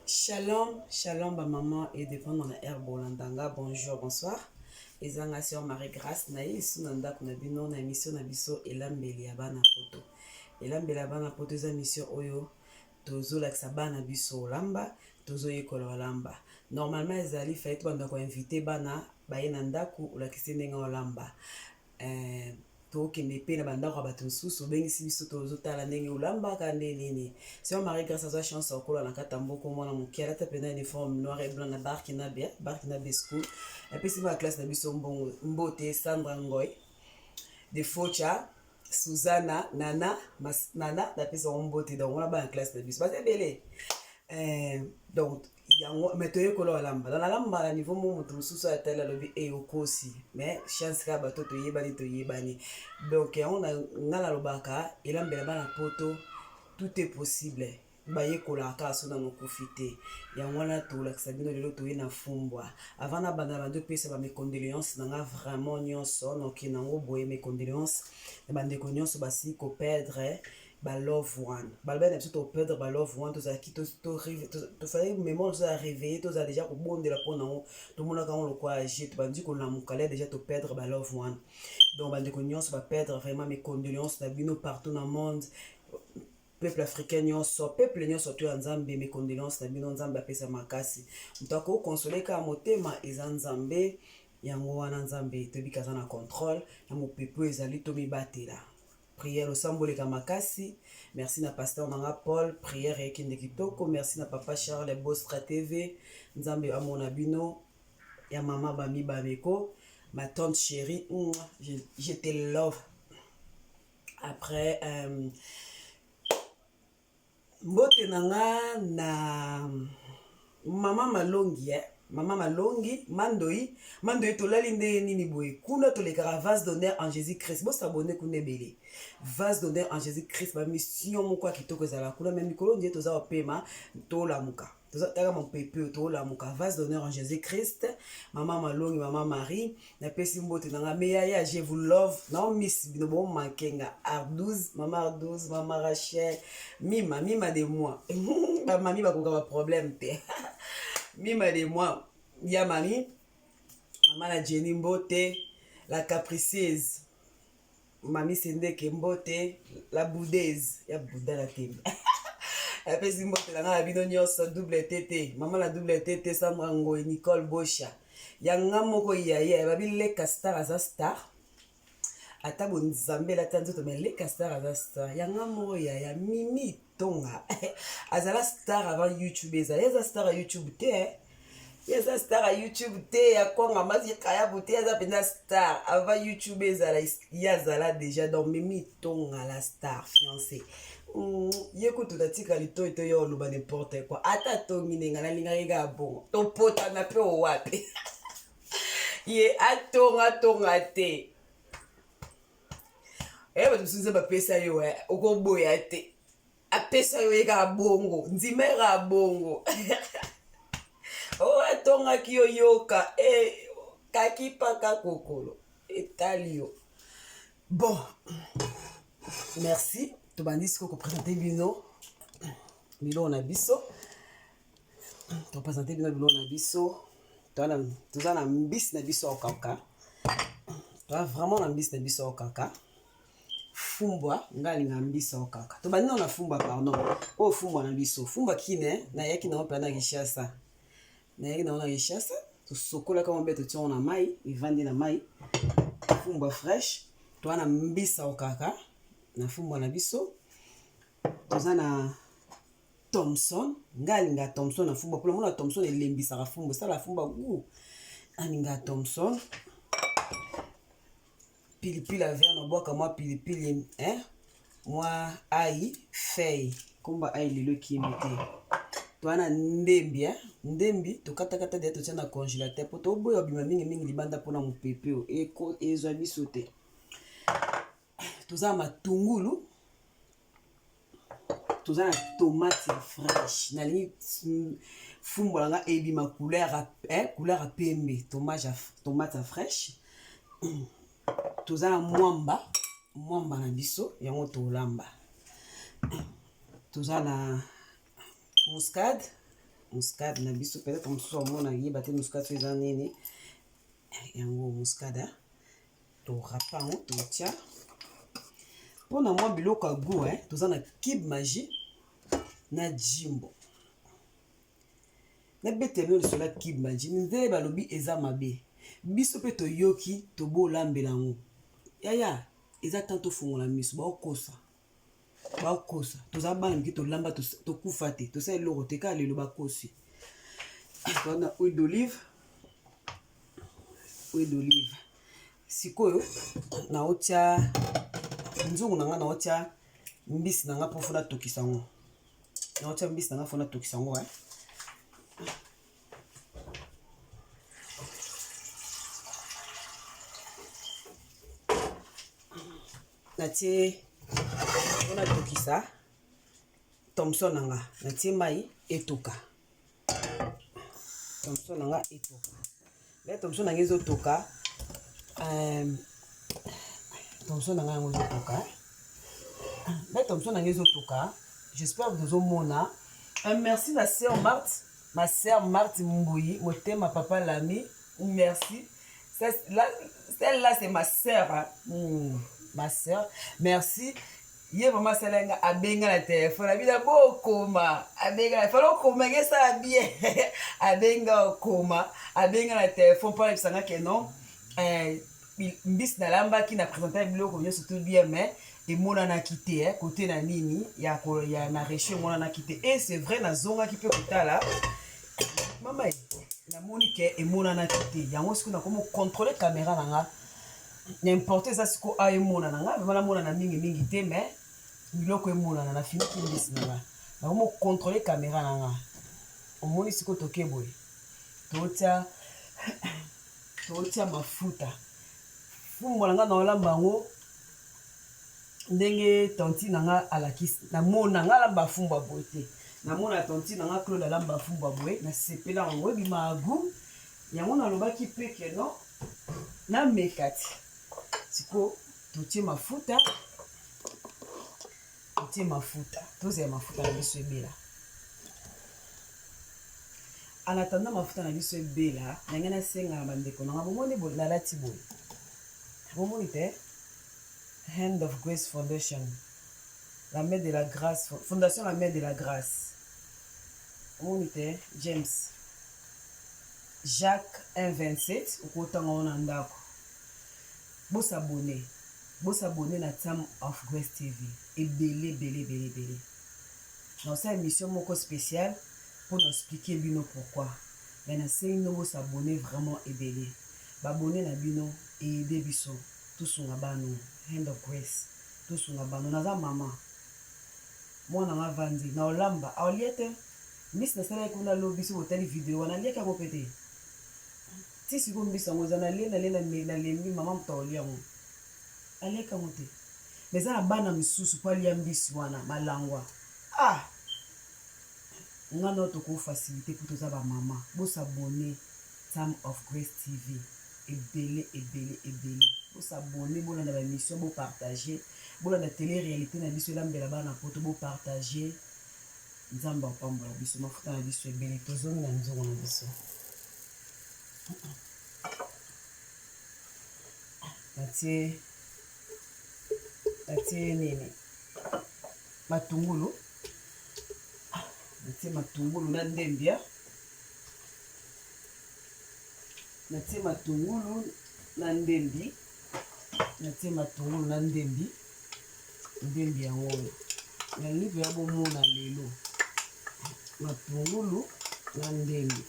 Shalom, shalom ba maman et dépendre na air bolandanga. Bonjour, bonsoir. Eza nga sœur Marie Grâce na ye isu na ndako na bino na émission na biso elambeli ya bana poto. Elambeli ya bana poto eza mission oyo tozolakisa bana biso olamba, tozoyekola olamba. Normalement ezali fallait tobanda ko inviter bana baye na ndako olakisi ndenge olamba. Tokende mpe na bandako ya bato mosusu, obengisi biso, tozotala ndenge olambaka nde nini. Sœur Marie Grâce azwa chance ya kokola na kati ya mboka. Mwana moke alata mpenza uniforme noir et blanc na Barkinabe School. Apesi ba classe na biso mbongo mbote: Sandra Ngoy de Focha, Suzana Nana Mas, Nana, napesi bango mbote. Donc wana bana classe na biso baza ebele. Donc yango me toyekola olamba. Donc nalamba na niveau mo moto mosusu atali alobi e okosi, mais chance kaka bato toyebani, toyebani. Donc yango nga nalobaka elambela bana poto, tout est possible. Bayekolaka kaka so nano okufi te. Yango wana tolakisa bino lelo, toye na fumbwa. Avant nabanda, bandi opesa ba mes condoléances na nga vraiment nyonso. Noki nango boye, mes condoléances na bandeko nyonso basili koperdre ba loved one. Balobi na biso toperdre ba loved one, tozalaki tofallait mémoire, tozala réveillé, tozala déjà kobondela mpo nango. Tomonaka yango lokwa age, tobandi kolamuka le déjà toperdre ba loved one. Donc bandeko nyonso baperdre, vraiment mes condoléances na bino partout na monde, peuple africain nyonso, peuple nyonso to ya Nzambe, mes condoléances na bino. Nzambe apesa makasi. Moto akoconsoler kaka motema eza Nzambe. Yango wana Nzambe toyebi aza na contrôle na mopepe oyo ezali. Tomibatela, prière, losambo oleka makasi. Merci na pasteur na nga Paul, prière ekende kitoko. Merci na papa Charles Bostra TV, Nzambe amona bino. Ya mama bami bameko, ma tante chérie, je te love. Après, mbote na nga na mama Malongi, eh? Mama Malongi Mandoi, Mandoi, tolali ndenge nini boye? Kuna tolekaka Vase d'honneur en Jésus Christ. Bosabonner kuna ebele, Vase d'honneur en Jésus Christ. Bamission moko ya kitoko ezalaka kuna. Me mikolo nde toza kopema, tolamuka, taka mopepe, tolamuka. Vase d'honneur en Jésus Christ, mama Malongi, mama Marie, napesi mbote na nga. Me yaya, je vous love, nao miss bino, bomanke nga. Ardouz, mama Ardouz, mama Rachel, mima, mima de moi. Bamami bakoka baproblème te. Mima de moi, ya mami, mama na Jenny, mbote. La capricieuse mami Sendeke, mbote. La boudeuse ya Buda na tembe, apesi mbote na ngai na bino nyonso. Double tt, mama na double tt, Sandra Ngoi, Nicole Bosha, ya nga moko yaya. Babi leka star aza star, ata bonzambe elata nzoto, me leka star aza star. Ya nga moko yaya Mimi Tonga azala star avant YouTube ezala. Ye aza star ya YouTube te, ye aza star ya YouTube te, ya kwanga masi kayabu te. Aza mpenza star avant YouTube ezala, ye azala déjà. Donc Mimi Tonga, la star fiancé, ye kutu natika litoi to yo oloba n'importe quoi. Ata atongi ndenge nalingaki kaka bongo, topotana mpe owapi ye atonga tonga te. Bato mosusu Nzambe apesa yo, okoboya te. Apesa yo ye kaka bongo, ndima ye kaka bongo. Oyo atongaki yo, yoka e kaki paka kokolo etali yo. Bon, merci. Tobandi sikoyo koprésenter bino biloko na biso. Toprésenter bino biloko na biso. Toza na mbisi na biso ya kokauka, toza vraiment na mbisi na biso ya kokauka. Fumbwa, ngai alinga mbisi ya kokauka. Tobandi nano na fumbwa, pardon. Oyo fumbwa na biso, fumbwa kine nayaki nango mpenza na Kinshasa, nayaki nango na Kinshasa. Tosokolaka yango mpe totia yango na mai, evandi na mai. Fumbwa fraîche. Toza na mbisi ya kokaka na fumbwa na biso. Toza na Thomson. Ngai alinga Thomson na fumbwa mpona mona Thomson elembisaka fumbwa, esala fumbwa goût. Alinga Thomson, pilipili ya vert, nabwaka mwa pilipili, eh? Mwa ail feuille, komba ail lelo ekimi te. Toza na ndembi, eh? Ndembi tokatakata deya, totia na congélateur mpo toboya obima mingimingi libanda mpona mopepe oyo ezwa biso te. Toza na matungulu, toza na tomate ya fraîche. Nalingi fumbwa na nga ebima couleur, couleur ya pembe. Tomate ya fraîche. Toza na mwamba, mwamba na biso yango tolamba. Toza na muscade. Muscade na biso, peut-être mosusu amona yeba te muscade so eza nini. Yango muscade, torapa yango, totia mpona mwa biloko ya goût. Eh, toza na cube Maggi na Jumbo. Nabetela bino lisolo ya cube Maggi. Nde balobi eza mabe, biso mpe toyoki, tobolambela yango. Yaya, eza temps tofungola miso. Baokosa, baokosa. Toza bana mike, tolamba, tokufa te, tosala eloko te. Kaka lelo bakosi. Toza na huile d'olive, huile d'olive. Sikoyo naotia nzungu na nga, naotia mbisi na nga mpo fo natokisa yango. Naotia mbisi na nga fo natokisa yango, eh. Natie mpo natokisa thomson na nga. Natie mai etoka, thomson na nga etoka. Me thomson na nga ezotoka, thomson na nga yango ezotoka. Me thomson na nga ezotoka, j'espère tozomona. Merci na sœur Marthe, ma sœur Marthe Mbuyi Motema, papa Lami, merci. Celle-là, c'est ma sœur, hein. Ma sœur, merci. Ye vraiment asala nga, abenga na telefone, abina bokoma, abenga na fala okoma nge esala bien. Abenga okoma, abenga na telefone mpo ayebisanga ke non, mbisi nalambaki na présente biloko nyonso tout bien, mais emonanaki te, eh, kote na nini ya na réchaud emonanaki te. Et c'est vrai, nazongaki mpe kotala mama ye, namoni ke emonanaki te. Yango sikoyo nakomi contrôle caméra na nga. N'importe, eza sikoyo a emonana nga vraiment, namonana mingimingi te, mais biloko emonana. Nafiniki mbisi na nga, nakomi contrôle caméra na nga. Omoni sikoyo, toke boye, totia mafuta. Fumbwa na nga na olamba yango ndenge tantine na nga alakisi. Namona nga alamba fumbwa boye te, namona tantine na nga Claude alamba fumbwa boye, nasepela yango, ebima goût. Yango nalobaki mpe ke non, nameka ti. Siko totie mafuta, totie mafuta, tozela mafuta na biso ebela. En attendant mafuta na biso ebela, ndenge nasenga na bandeko na nga, bomoni nalati boye, bomoni te, Hand of Grace Foundation, la main de la grâce, fondation la main de la grâce. Omoni te, James, Jacques 1 27, okotanga ngo na ndako. Bos'abonner, bos'abonner na Time of Grace TV ebele, ebele, ebele, ebele. Naosala émission moko spéciale mpo na expliquer bino pourquoi, mais nasengi bino bos'abonner vraiment ebele. Babone na bino eaider biso tosunga bano Hand of Grace, tosunga bano. Naza mama, mwana nga avandi na olamba, aolia te. Mbisi nasalaki kuna lobi, soki botali video wana, aliaki yango mpe te. Ti sikoyo mbisi yango eza, nalie, nalie, nalembi. Mama moto aolia yango, aliaki yango te. Mais eza na bana misusu mpo alia mbisi wana malangwa. Ah, nga nao tokofacilité mpo toza bamama. Bos'abonner Time of Grace TV ebele, ebele, ebele. Bos'abonner, bolanda baémission, bopartage, bolanda télé réalité na biso elambela bana poto, bopartage. Nzambe apambola biso. Mafuta na biso ebele, tozongi na nzongo na biso. Natie nini? Matungulu. Natie matungulu na ndembia, natie matungulu na ndembi, natie matungulu na ndembi. Ndembi yango oyo nalingi mpenza bomona lelo, matungulu na ndembi.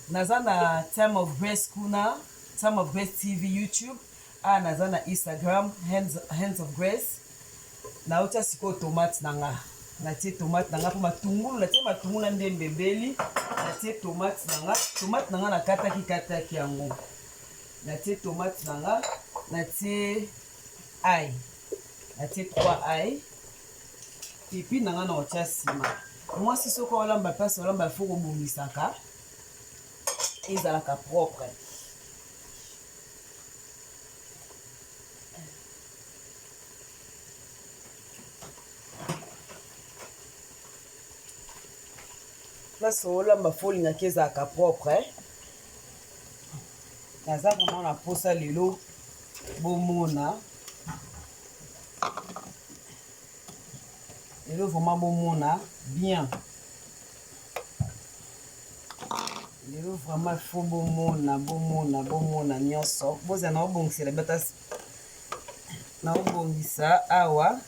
Naza na Time of Grace kuna, Time of Grace TV YouTube. Awa naza na Instagram, Hands of Grace. Naotia sikoyo tomate na nga, natie tomate na nga mpo matungulu, natie matungulu na ndembe ebeli. Natie tomate na nga, tomate na nga nakataki kataki yango. Natie tomate na nga, natie ail, natie 3 ail. Pipi na nga na otia nsima. Mwasi soki olamba, mpasi olamba, fo kobongisaka. Ezalaka propre. Place olamba fo olingaki ezalaka propre. Eh? Naza vraiment na posa lelo bomona. Lelo vraiment bomona bien. Lelo vraiment faut bomona bomona bomona nyonso. Bozala na obongisela bata na obongisa awa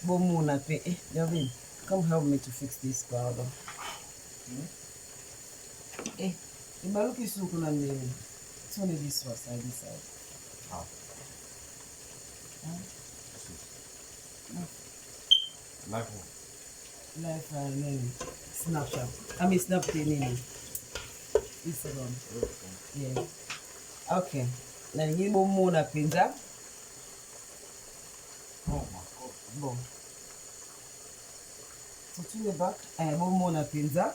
bomona pe. Eh, Darwin, come help me to fix this, pardon. Eh, ebaluki suku na ndenge. It's only this one side, this side. Ah. Huh? Live one. Live nini? Snapchat. I mean Snap te nini? Instagram. Yeah. Okay. Nalingi bomona mpenza. Oh my God. Bon. Surtout le bac. Eh, bomona mpenza.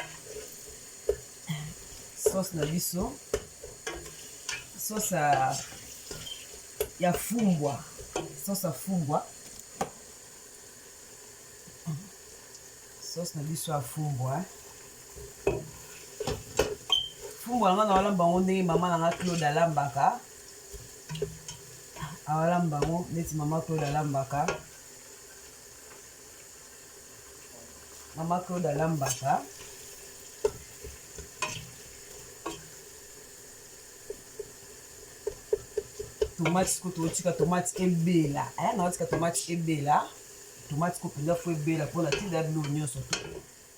Sauce na biso. Sauce ya, ya fumbwa. Sauce ya fumbwa. Sauce na biso ya fumbwa. Fumbwa na nga naolamba yango ndenge mama na nga Claude alambaka. Awalamba yango neti mama Claude alambaka. Mama Claude alambaka. Tomate sikoyo totika tomate ebela. Aya na otika tomate ebela. Tomate ko mpenza fo ebela mpo na tinda biloko nyonso to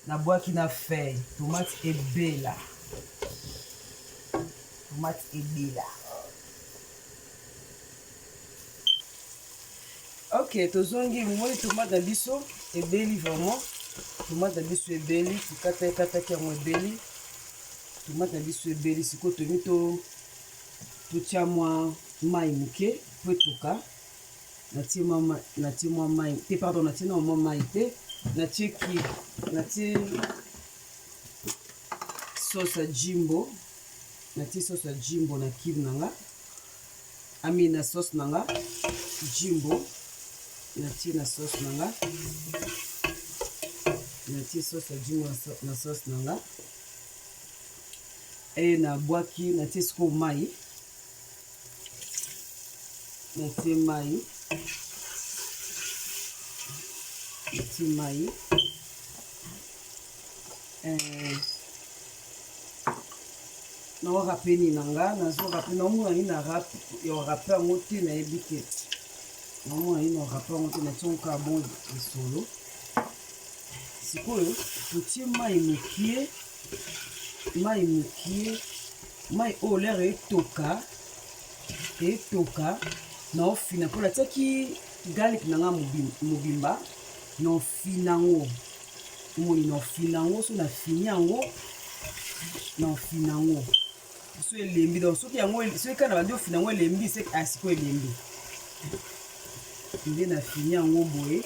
nabwaki na feuille. Tomate ebela. Tomate ebela. Ok, tozongi bomoni tomate na biso ebeli vraiment. Tomate na biso ebeli, tokata ekataki yango ebeli. Tomate na biso ebeli sikoyo tolingi to totia mwa mai moke po etoka. Natie mwa natie mwa mai te, pardon, natie na mwa mai te. Natie ki natie sauce ya jimbo, natie sauce ya jimbo na cube na nga. Ami na sauce na nga jimbo, natie na sauce na nga, natie sauce ya jimbo na sauce na nga. E nabwaki, natie sikoyo mai, natie mai, natie mai. Eh, naorape nini na nga, nazorape, naomona nini na rape ya orape yango te, nayebi te, naomona nini na orape yango te, natie yango kaka bon lisolo. Sikoyo totie mai mokie, mai mokie, mai oyo lere etoka, etoka naofina mpo natiaki garlic na nga mobimba, naofina yango omoni, naofina yango so nafini yango, naofina yango so elembi. Donc soki yango soki kaka na bandi ofina yango elembi, se sikoyo elembi nde nafini yango boye,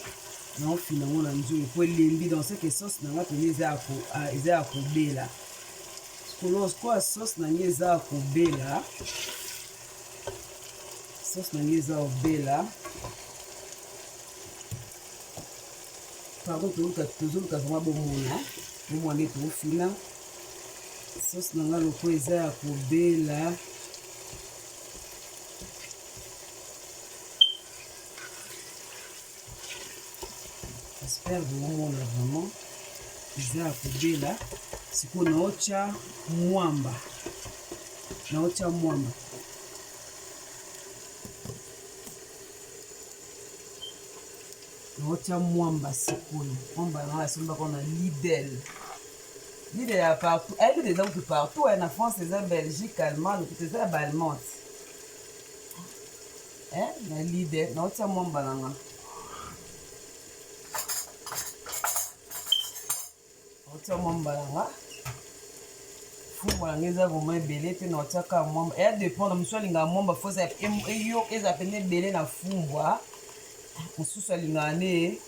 naofina yango na nzungu po elembi. Donc c'est que sauce na nga mpenza eza ya kobela. Sikoyo sauce na nga eza ya kobela, sauce na nga eza ya kobela. Pardon, tozoluka vraiment bomona, bomona nde tofina sauce na nga loko eza ya kobela. J'espère bomona vraiment eza ya kobela. Sikoyo naotya mwamba, naotya mwamba, naotya mwamba. Sikoyo mwamba nanga nasombaka na Lidl. Lidl ya partout, eh, Lidl eza kutu partout, eh, na France eza, Belgique, Allemagne kutu eza ya baallemand, eh, na Lidl naotya mwamba nanga, naotya mwamba nanga. Fumbwa nanga eza vraiment ebele te, naotiaka mwamba eya dépendre. Mosusu alingaka mwamba fo eyo eza pene ebele na fumbwa, mosusu alingaka nde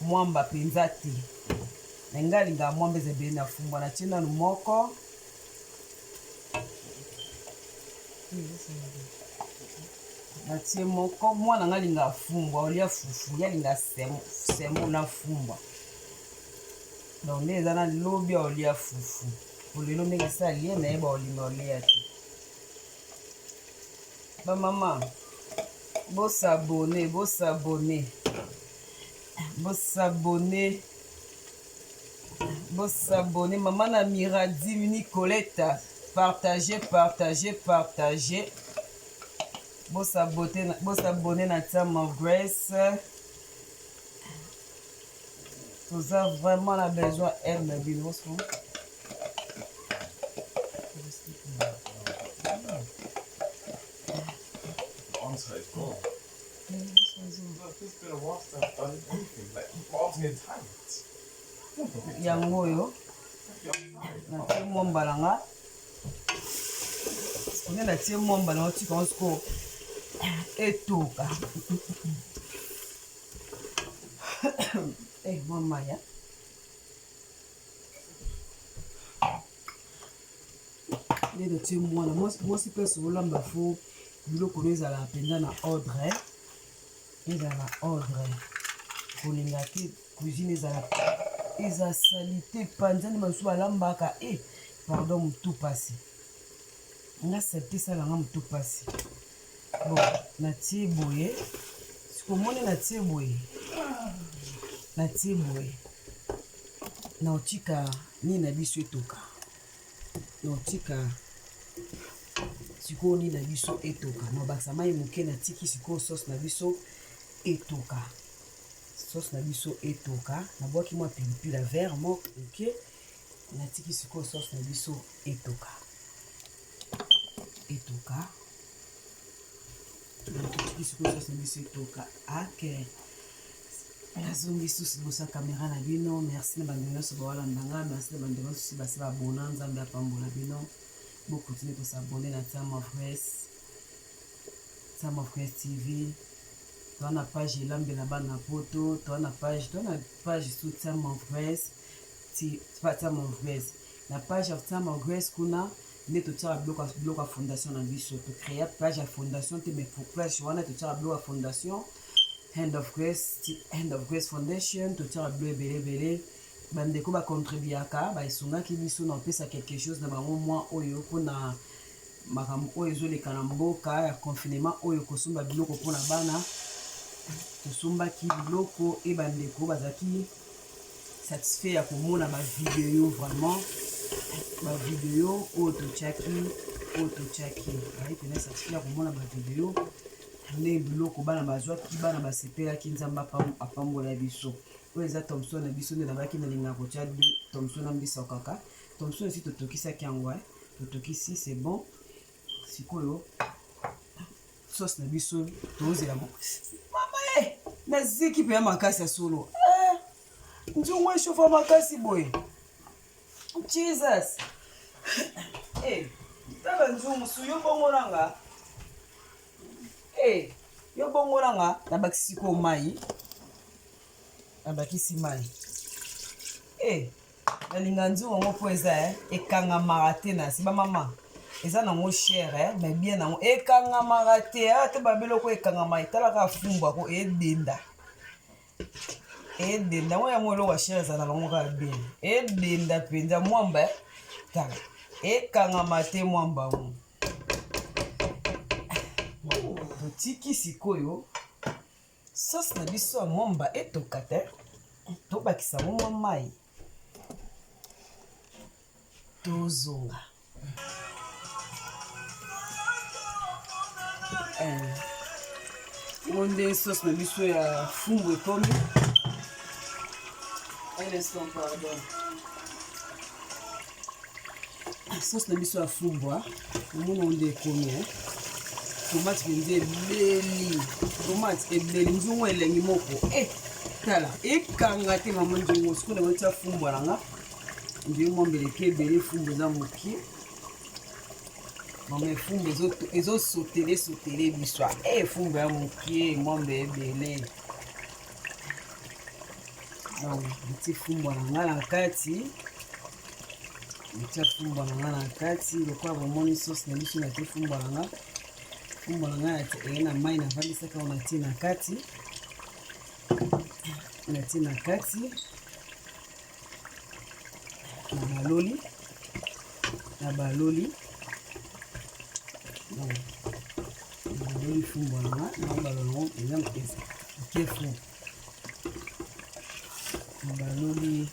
mwamba mpenza te. Na ngai alingaka mwamba eza ebele na fumbwa. Natie nanu moko, Natie moko, mwana nga alinga fumbwa, olia fufu, ye alinga semo na fumbwa. Donc nde eza na lobi olia fufu. Po lelo ndenge esi alie na ye ba olinga olia te. Ba mama bo s'abonner, bo s'abonner. Bo s'abonner. Bo s'abonner maman na Miradi Nicoletta. Partagez, partagez, partagez. Bo s'abonner, bo s'abonner na Time of Grace. Toza vraiment na besoin aide na bino. Answer is gone. It's been a while since I've done anything. Like, my arms getting tired. Yango oyo natie mwa mbala nga nde natie mwa mbala nga tika yango sikoyo etoka eh, mwa maya nde totie mwana mwasi mpe olamba fo biloko no ezala mpenza na ordre, ezala na ordre, kolinga te cuisine ezala eza salite epanzani, basusu balambaka e pardon, motu pasi nga salite esalanga motu pasi. Bon, natie boye sikomoni, natie boye, natie boye, na otika nini na biso etoka, na otika sikoyo nini na biso etoka, na obakisa mai moke. Natiki sikoyo sauce na biso etoka, sauce na biso etoka. Nabwaki mwa pilipili ya vert moko moke. Natiki sikoyo sauce na biso etoka, etoka. Natiki sikoyo sauce na biso etoka. Ake nazongi susu liboso ya kamera na bino. Merci na bandeko nyonso bawalanda nga, merci na bandeko nyonso basi babona. Nzambe apambola bino. Bokontinue kos'abonner na Time of Grace, Time of Grace TV. Toa na page Elambela Bana Poto, toa na page su Time of Grace, Time of Grace. Na page ya Time of Grace kuna nde totiaka biloko ya fondation na biso. Tocréa page ya fondation te, mais pour page wana totiaka biloko ya fondation Hand of Grace, Hand of Grace Foundation. Totiaka biloko ebele ebele. Bandeko bacontribuaka, baesungaki biso na kopesa quelque chose na bango mwa oyo mpona makambo oyo ezoleka na mboka ya confinement oyo, kosomba biloko mpona bana. Tosombaki biloko e bandeko bazalaki satisfait ya komona bavideo, vraiment bavideo oyo totiaki, oyo totiaki. Bazalaki mpenza satisfait ya komona bavideo ndenge biloko bana bazwaki, bana basepelaki. Nzambe apambola biso. Oyo eza thomson na biso nde nabaki nalingaka kotia deux thomson na mbisa kaka. Thomson esi totokisaki yango, totokisi, c'est bon. Sikoyo sauce na biso tozela. Mama e, naziki mpenza makasi ya solo, nzungu echauffa makasi boye. Jesus e, tala nzungu su yo bongo nanga e, yo bongo nanga. Nabakisi sikoyo mai, nabakisi mai e. Nalinga nzungu yango mpo eza ekangamaka te na se. Bamama, eza nango cher, mais bien nango ekangamaka te. Ate babiloko ekangama, etalaka fumbwako edenda, edenda yango. Yango eloko ya cher ezala nango kaka bien, edenda mpenza mwamba. Tala, ekangama te mwamba yango. Totiki sikoyo sauce na biso ya mwamba etoka te, tobakisa yango mwa mai, tozonga. Ngo nde sauce na biso ya fumbu ekomi. Un instant, pardon. Sauce na biso ya fumbwa, omona nde ekomi. Tomate mpenza ebeli, tomate ebeli, nzungu elengi moko e. Tala, ekanga te mama nzungu. Sikoyo na batia fumbwa na nga nde mwambeleke ebele, fumbwa eza moke. Mama, efumbwa ezosotele sotele biso e, fumbwa ya moke, mwambe ebele. Donc natie fumbwa na nga na kati. Natia fumbwa na nga na kati lokola bomoni sauce na biso natie fumbwa na nga fumbwa na nga eye na mai navandisaka yango natie na kati natie na kati na baloli na baloli na baloli fumbwa na nga na balola yango eza eke fu na baloli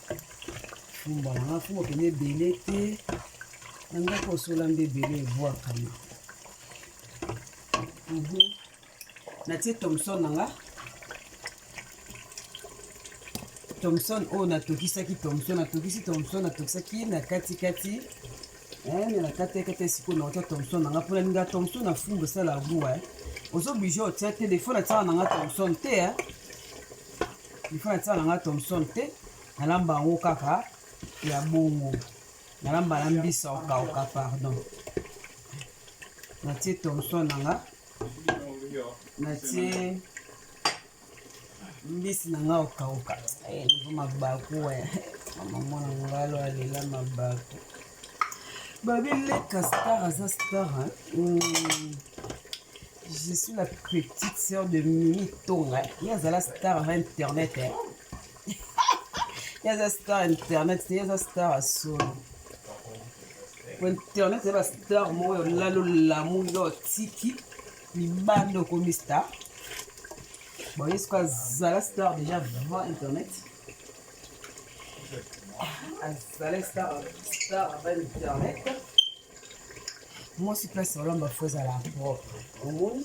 fumbwa na nga fumbwa pene ebele te na ndako osolambi ebele ebwakama Natie thomson na nga thomson oyo natokisaki thomson natokisi thomson natokisaki na katikati eh, na katikati sikoyo naotya thomson na nga mpo nalinga thomson na fumbu esala gout eh. ozo oblige otya te defo natiaka na nga thomson te eh. defo natiaka na nga thomson te nalamba yango kaka ya bongo nalamba na mbisa okauka pardon natie thomson na nga natie mbisi na nga okauka eh, nivo mabaku eh. mama mwana ngalo alela mabaku babi leka star aza star hein? Je suis la petite sœur de Mimi Tonga. Ye azala star na internet. Hein? Ye aza star internet, ye aza star ya solo. Internet eza ba star moko ya olala olamu yo otiki libanda okomi star. Bon, ye sikoyo azala star déjà avant internet. Azala star, star avant internet. Mwasi place olamba fo ezala propre. Omoni?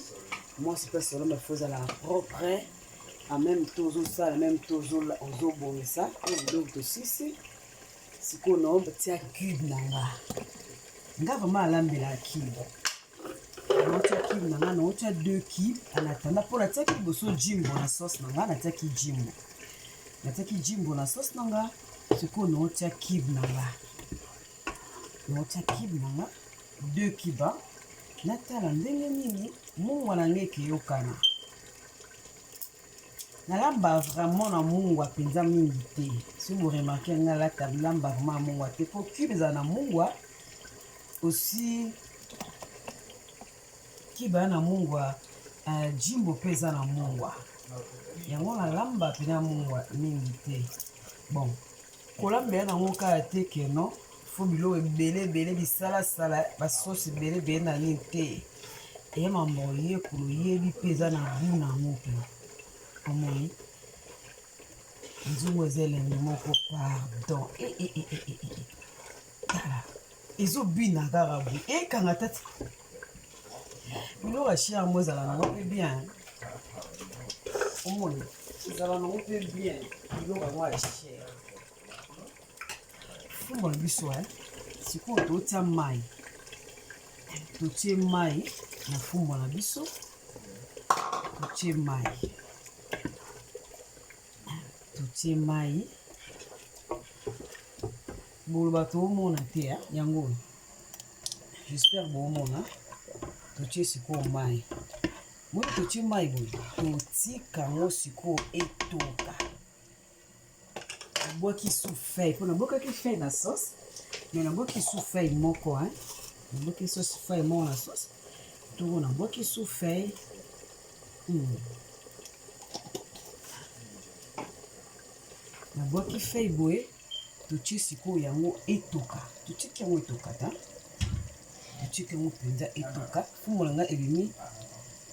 Mwasi place olamba fo ezala propre. En même temps ozosala, même temps ozobongisa. Oyo biloko tosisi. Sikoyo naomba tia cube na nga. Nga vraiment alambela cube. Naotia cube na nga, naotia deux cubes en attendant mpo natiaki liboso jimbo na sauce na nga, natiaki jimbo. Natiaki jimbo na sauce na nga, sikoyo naotia cube na nga. Naotia cube na nga, deux cubes. Natala ndenge nini mungwa na nga ekeyokana. Nalamba vraiment na mungwa mpenza mingi te. Soki bo remarquer nga nalata lamba vraiment na mungwa te po cube ezala na mungwa aussi cube eza na mungwa uh, jimbo mpe eza na mungwa yango nalamba mpena mungwa mingi te bon kolamba ya nango kaka te ke non fo biloko ebele ebele bisalasala basosi ebele ebele na nini te eya mambo oyekolo oyebi mpe eza na gout na yango mpe omoni nzungu eza elengi moko pardon e, e, e, e, e, e. Tala ezobina kaka boye ekanga tati biloko ya cher yango ezala nango mpe bien omoni ezala nango mpe bien biloko yango ya cher fumbwa na biso eh. Sikoyo totia mai totie mai na fumbwa na biso totie mai totie mai boloba toomona te eh, yango oyo j'espère boomona totie sikoyo mai boye totie mai boye totika yango sikoyo etoka nabwaki sous feuille mpo nabwakaki feuille na sauce mais nabwaki sous feuille moko hein nabwaki sauce feuille moko na sauce toko nabwaki sous feuille Nabwaki feuille boye totie sikoyo yango etoka totiki yango etoka ta totiki yango mpenza etoka fumbwa na ngai ebimi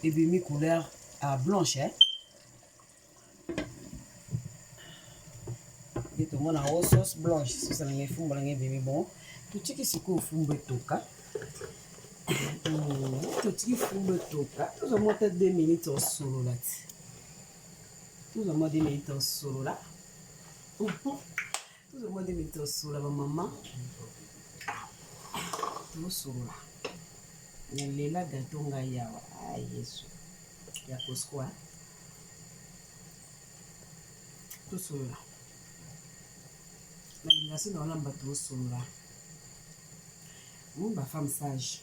ebimi couleur ah, blanche eh? nde tomona yango sauce blanche sauce na ngai fumbwa na ngai ebimi bon totiki sikoyo fumbwa etoka totiki fumbwa etoka tozwa mwa ata 2 minutes osolola ti tozwa mwa 2 minutes tosolola tozwa mwa 2 minutes tosolola bamama tosolola nalela gato ngai awa a yesu ya Costco tosolola nalinga so naolamba tosolola bafemme sage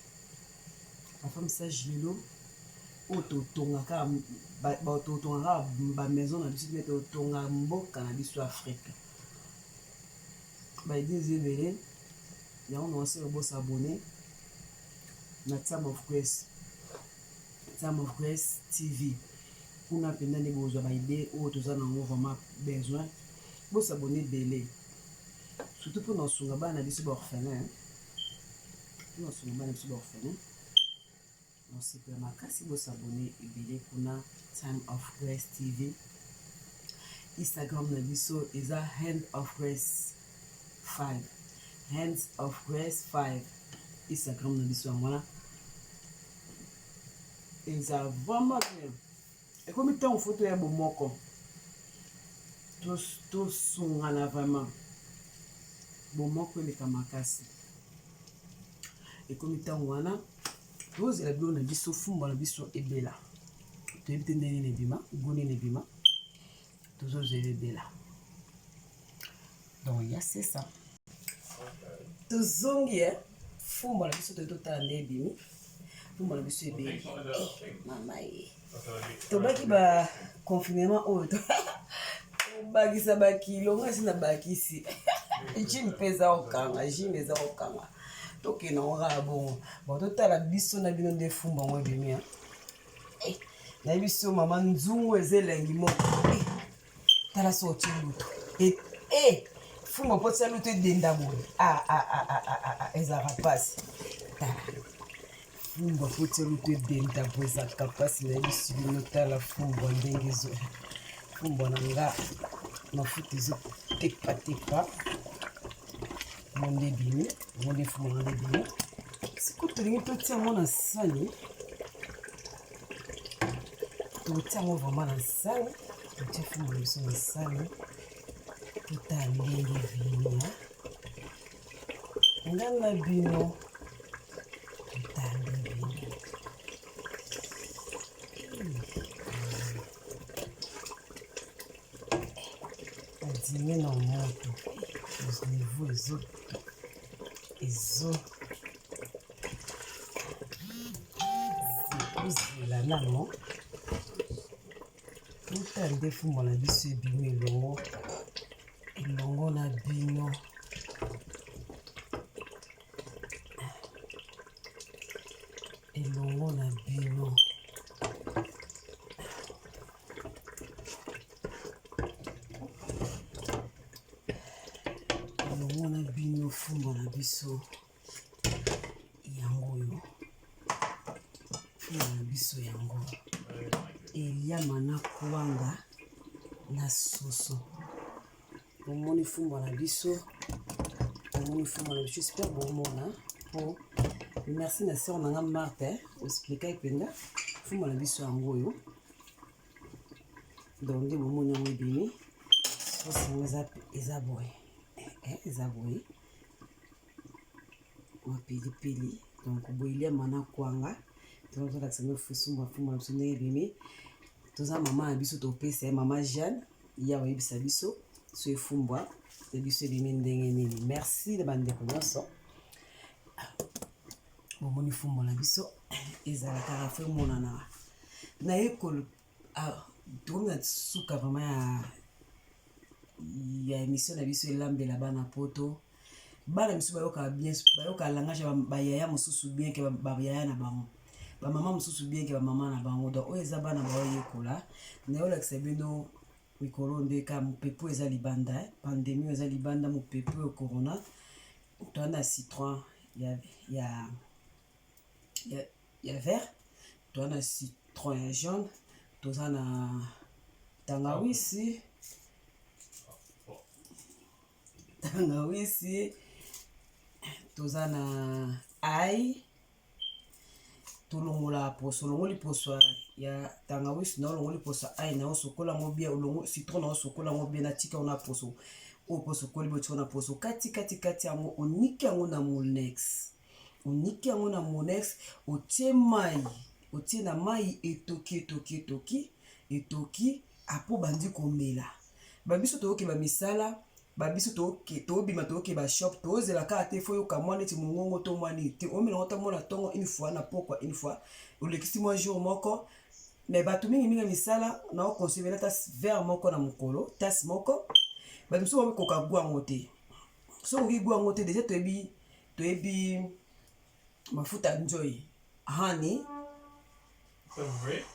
bafemme sage lelo oyo totongaka totongaka bamaison na biso me totonga mboka na biso Afrique baidée eza ebele. Yango na osala bo s'abonner na Time of Grace. Time of Grace TV. Kuna mpenza nde bozwa ba idée oyo toza nango vraiment besoin. Bo s'abonner ebele. Surtout mpo na kosunga bana na biso ba orphelin. Mpo na kosunga bana na biso ba orphelin. Nasepela makasi bo s'abonner ebele kuna Time of Grace TV. Instagram na biso eza Hand of Grace 5. Hands of Grace 5. Instagram na biso yango wana. Eza vraiment bien. Ekomi ntango fo toya bomoko. Tosungana vraiment. Bomoko eleka makasi. Ekomi ntango wana tozela biloko na biso fumbwa na biso ebela toyebi te ndenge nini ebima go nini ebima tozozela ebela donc ya c'est ça tozongi e fumbwa na biso toye totala nde ebimi fumbwa na biso ebeli eh, mama ye tobaki ba confinement oyo tobakisa bakilo ngai esi nabakisi gym mpe eza kokanga gym eza kokanga tokende yango kaka bongo bon totala biso na bino nde fumba yango ebimi eh, nayebi so mama nzungu eza elengi moko eh, tala so otie lutu eh, eh, fumba mpo tia lutu edenda boye ah, ah, ah, ah, ah, ah, ezalaka mpasi tala fumbwa mpo tia lutu edenda boye ezalaka mpasi nayebisi bino tala fumbwa ndenge ezo fumbwa na nga mafuta ezotepatepa yango nde ebimi yango nde fumbwa na nga ebimi sikoyo tolingi totia yango na sani totia yango vraiment na sani totie fumbwa na biso na sani totala ndenge ebimi nga na bino totala ndenge ebimi Adime na moto niveau ezo ezo ozela nano uta nde fumbwa na biso ebimi elongo elongo na bino elongo na bino elongo na bino fumbwa na biso yango oyo fumbwa na biso yango eliama na kwanga na soso omoni fumbwa na biso omoni fumbwa na biso j'espère bomona po merci na sœur na nga Marthe oexpliquaki mpenza fumbwa na biso yango oyo donc nde bomoni yango ebimi sosi yango eza boye eh, eh, eza boye mwa pilipili donc boye eliama na kwanga tozolakisa bino fusu mafuma na biso ndenge ebimi toza mama na biso topesa ye mama jeanne ye akoyebisa biso so efumbwa na biso ebimi ndenge nini merci na bandeko nyonso bomoni fumbwa na biso ezala kaka fo emonana naye ah, tokomi na suka vraiment ya ya émission na biso elambela bana poto bana misusu bayokaka bien bayokaka langage ya bayaya mosusu bien ke bayaya na bango bamama mosusu bien ke bamama na bango donc oyo eza bana baoyekola nayolakisa bino mikolo nde ka mopepe oyo eza libanda eh, pandemie oyo eza libanda mopepe oyo corona toza na citron ya, ya, ya, ya vert toza na citron ya jaune toza na tangawisi tangawisi toza na ai tolongola poso olongoli poso ya tangawisi na olongoli poso ya ai na osokola yango bien olongo citron na osokola yango bien natika yango na poso oyo poso okoli botika na poso kati kati kati yango oniki yango na moulinex oniki yango na moulinex otie mai otie na mai etoki etoki etoki etoki apo bandi komela babiso toyoki bamisala babiso tobima toyoke bashop tozela kaka te fo yoka mwa neti mongongo to mwa nini te omela ngo ta mona ntongo une fois na pokwa une fois olekisi mwa jour moko mais bato mingi mingi ya misala na okonsomela ta verre moko na mokolo tasse moko bato mosusu bakokoka gwango te soki okoki gwango te deja toyebi. Toyebi mafuta nzoi, honey.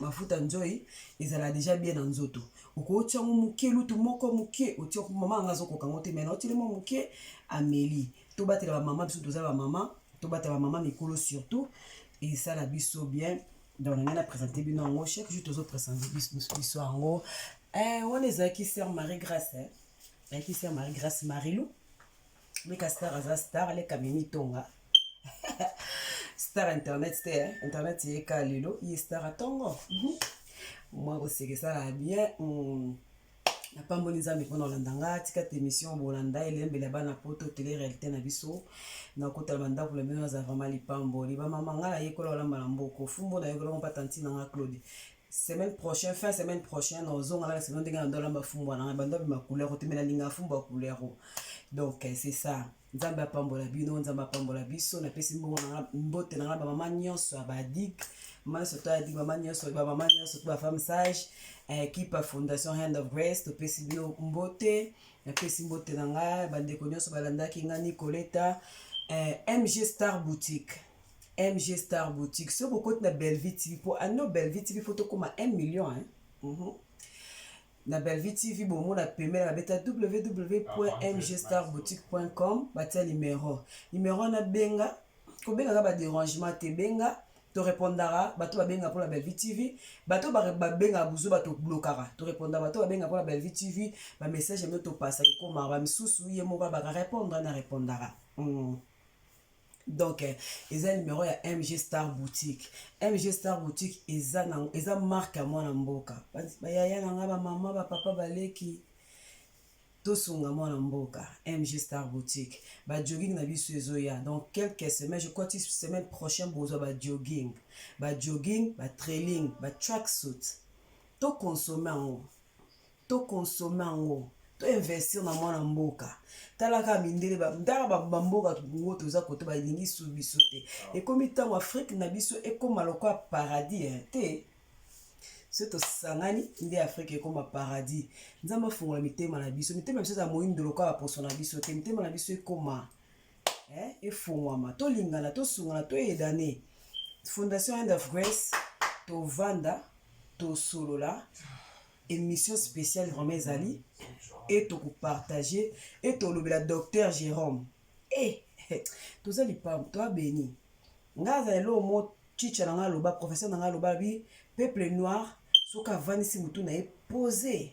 Mafuta nzoi ezala deja bien na nzoto. Okotia yango moke, lutu moko moke otia. Mama anga azokoka yango te, mais naotili mwa moke, ameli. Tobatela bamama biso, toza bamama, tobatela bamama mikolo surtout, esala biso bien. Donc na ngai na présente bino yango chaque jour, tozoprésente biso yango. Wana ezalaki sœur Marie Grâce, ezalaki sœur Marie Grâce Marilou. Leka star, aza star, leka mimi tonga star internet te. Internet eyeka lelo, ye star atongo mwa koseka, esalaka bien. Napamboli Nzambe mpona kolanda nga. Tika te émission bolanda elembela bana Poto, télé réalité na biso. Nakotala bandako na bino, aza vraiment lipamboli. Bamama, ngai nayekola kolamba na mboko fumbo, nayekola ngo mpa tantine na nga Claude. Semaine prochaine, fin semaine prochaine, ozonga na semaine ndenge na ndo olamba fumbwa na ngai, bando abima couleur te, me nalinga fumbwa couleur. Donc c'est ça. Nzambe apambola bino, Nzambe apambola biso. Napesi mbongo na mbote na ngai bamama nyonso ya badik, mama nyonso to ya dik, mama nyonso, bamama nyonso to bafemme sage, équipe ya Fondation Hand of Grace, topesi bino mbote. Napesi mbote na ngai bandeko nyonso balandaki ngai, Nicoleta, MG Star Boutique, MG Star Boutique. Soki okoti na Bellevue TV, mpo ano Bellevue TV fo tokóma 1 million, hein? Na Bellevue TV bomona pembeni babeta www.mgstarboutique.com, batia numéro wana. Benga, kobengaka badérangement te, benga, torépondaka. Bato babenga mpona Bellevue TV, bato babengaka buzo, bato blokaka, torépondaka. Bato babenga mpona Bellevue TV, bamessage yango topasaka, ekomaka. Bamisusu ye moko baka répondre, na répondaka. Donc eza numéro ya MG Star Boutique. MG Star Boutique eza, na, eza marque ya mwana mboka. Bayaya na nga, bamama, bapapa, baleki, tosunga mwana mboka. MG Star Boutique, bajogging na biso ezoya donc quelques semaines, je crois ti semaine prochaine bozwa bajogging, bajogging, batrailing, batracksuit. Tokonsome yango, tokonsome yango, toinvestir na mwana mboka. Talaka mindele, tala bamboka ngo toza kote, balingi su biso te. Ekomi ntango Afrique na biso ekóma lokola paradis te. So tosangani nde Afrique ekóma paradis. Nzambe afungola mitema na biso. Mitema na biso eza moyindo lokola baposo na biso te. Mitema na biso ekóma efungwama, tolingana, tosungana, toyedane. Fondation Hand of Grace, tovanda, tosolola. Émission spéciale vraiment ezali e tokopartage e tolobela docteur Jérôme. E toza lipambo, toabeni. Ngai azala eloko mo chicha na ngai aloba, professeur na ngai aloba bi peuple noir soki avandisi motu na ye pose,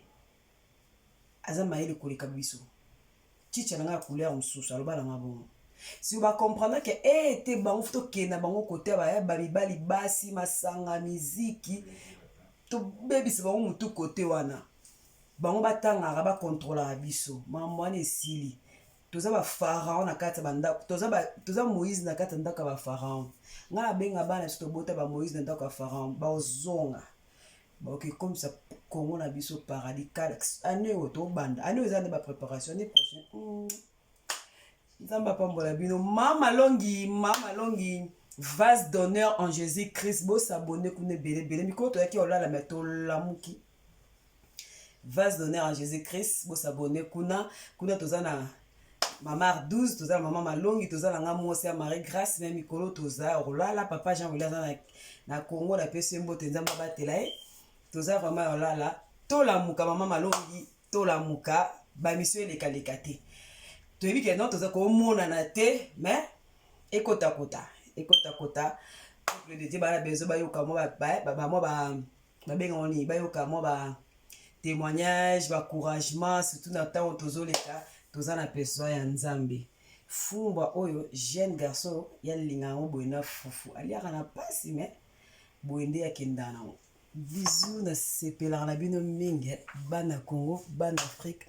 aza mayele koleka biso. Chicha na ngai ya couleur mosusu aloba na ngai bongo. Si bacomprendre ke e te, bango fo tokende na bango kote baya bamibali, basi, masanga, miziki, tobebisa bango motu kote wana. Bango batangaka, bakontrolaka biso. Makambo wana esili. Toza bapharaon na kati ya bandako, toza Moïse na kati ya ndako ya bapharaon. Ngai nabenga bana biso tobota bamoïse na ndako ya pharaon. Bazonga, bakoki Kongo na biso paradis. Année oyo tobanda, année oyo eza nde bapréparation, année prochaine. Nzambe apambola bino. Mama Longi, mama Longi, vase d'honneur en Jésus Christ. Bosabone kuna ebele ebele. Mikolo toyaki olala, me tolamuki. Vase d'honneur en Jésus Christ, bosabone kuna. Kuna toza na mama 12, toza na mama Malongi, toza na nga mwasi ya Marie Grâce. Me mikolo toza kolala, papa Jean Wili aza na Congo, napesi ye mbote, Nzambe abatela ye. Toza vraiment olala, tolamuka. Mama Malongi, tolamuka, bamission elekaleka te. Toyebi ke non, toza komonana te, mais ekotakota, ekotakota. Peuple de Dieu bana besoin bayoka mwa bamwa, babengango nini, bayoka mwa ba témoignage, baencouragement, surtout na ntango tozoleka. Toza na besoin ya Nzambe. Fumbwa oyo jeune garçon yalinga yango boye na fufu, aliaka na mpasi, mais boye nde akendaka nango. Bisous, nasepelaka na bino mingi, bana Congo, bana Afrique.